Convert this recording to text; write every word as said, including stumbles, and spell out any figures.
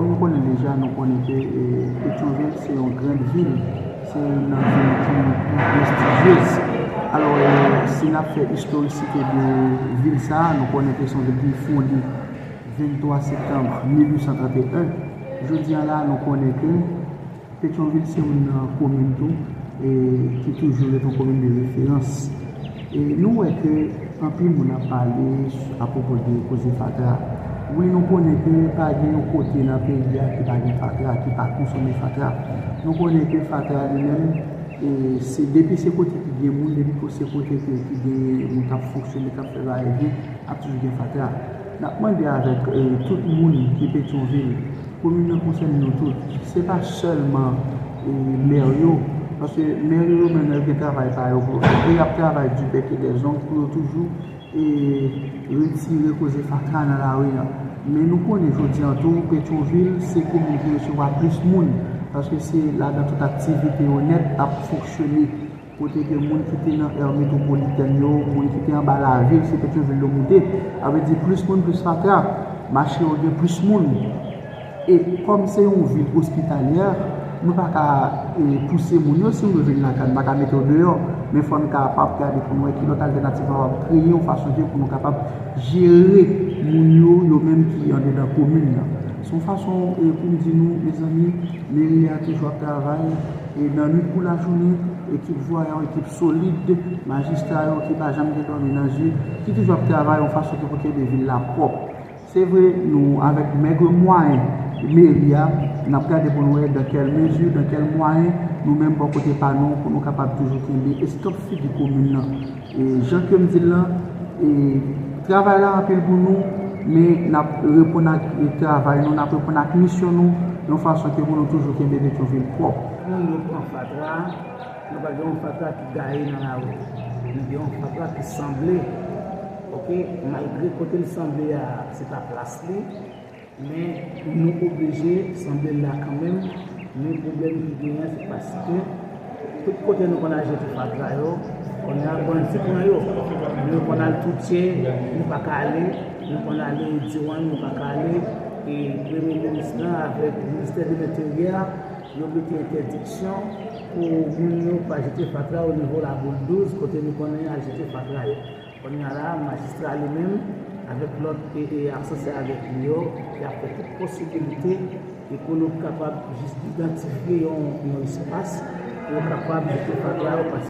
Nou konnen deja, nou konnen ke eh, Petyonvil se yon grann vil, se youn nan vil ki pi prestigyez. Alò, eh, si n ap fè istorisite de vil sa a, nou konnen ke se yon vil ki fonde venntwa septanm mil uit san trannteyen. Jodi a la, nou konnen ke Petyonvil se youn nan komin tou e ki toujou ret yon komin de referans. E nou wè ke anpil moun ap pale apwopo de koze fatra. Wi, nou konnen ke pa gen yon kote nan peyi a ki pa gen fatra, ki pa konsome fatra. Nou konnen ke fatra li menm, e, se depi se kote ki gen moun, depi se kote ke, ki gen moun k ap fonksyone, k ap fè va e vyen, ap toujou gen fatra. N ap mande avèk eh, tout moun ki Petyonvil, komin nan konsène nou tout. Se pa sèlman eh, mè yo, paske mè yo menm yo gen travay pa yo pou yo fè. E y ap travay du bec et des ongles pou yo toujou eh, retire koze fatra nan lari a. Men nou konnen jodi an tou, Petyonvil se komin ki resevwa plis moun, paske se ladan tout aktivite yo nèt ap fonksyone. Kote ke moun ki te nan ère métropolitaine yo, moun ki te anba lavil, se Petyonvil yo moute. Sa vle di plis moun, plis fatra. Mache yo gen plis moun. E kòm se yon vil ospitalyè, nou pa ka eh, pouse moun yo, si nou vle vin lakay, nou pa ka mete yo deyò. Men fò n kapab gade pou n wè ki lòt altènativ nou kapab kreye yon fason ke pou nou kapab jere moun yo, yo menm ki andedan komin nan. Se yon fason eh, pou m di nou, mezanmi, meri a toujou ap travay, e nan nwit kou lajounen, ekip jwa yo, ekip solid, majistra yo ki pa janm gen dòmi nan je, ki toujou ap travay yon fason ke pou kenbe vil la pwòp. Se vre, nou, avèk mèg mwayen meri a, n ap gade pou n wè dans quelle mesure, dans quel moyen, nou menm bò kote pa nou, pou nou kapab toujou kenbe estòp figi komin nan. E jan ke m di l lan, e travay la anpil pou nou, men n ap reponn ak travay nou, n ap reponn ak misyon nou, yon fason ke pou nou toujou kenbe Petyonvil pwòp. Moun yo pran fatra, nou pa gen yon fatra ki gaye nan lari. Nou gen yon fatra ki sanble, oke, malgre kote l sanble a, se pa plas li, men nou oblije sanble l la kanmenm. Men pwoblèm ki genyen, se paske tout kote nou konn al jete fatra yo, kounye a bandi pran yo. Nou konn al Toutye, nou pa ka ale, nou konn ale Diwan, nou pa ka ale. E premye minis lan avèk ministè de lenteryè, yo mete entèdiksyon pou moun yo pa jete fatra o nivo Laboul douz, kote nou konnen al jete fatra yo. Kounye a la, majistra li menm, avèk lòt e, e asosyasyon avèk li yo, y ap fè tout posibilite e pou nou kapab jis idantifye yon, yon espas pou yo kapab jete fatra yo.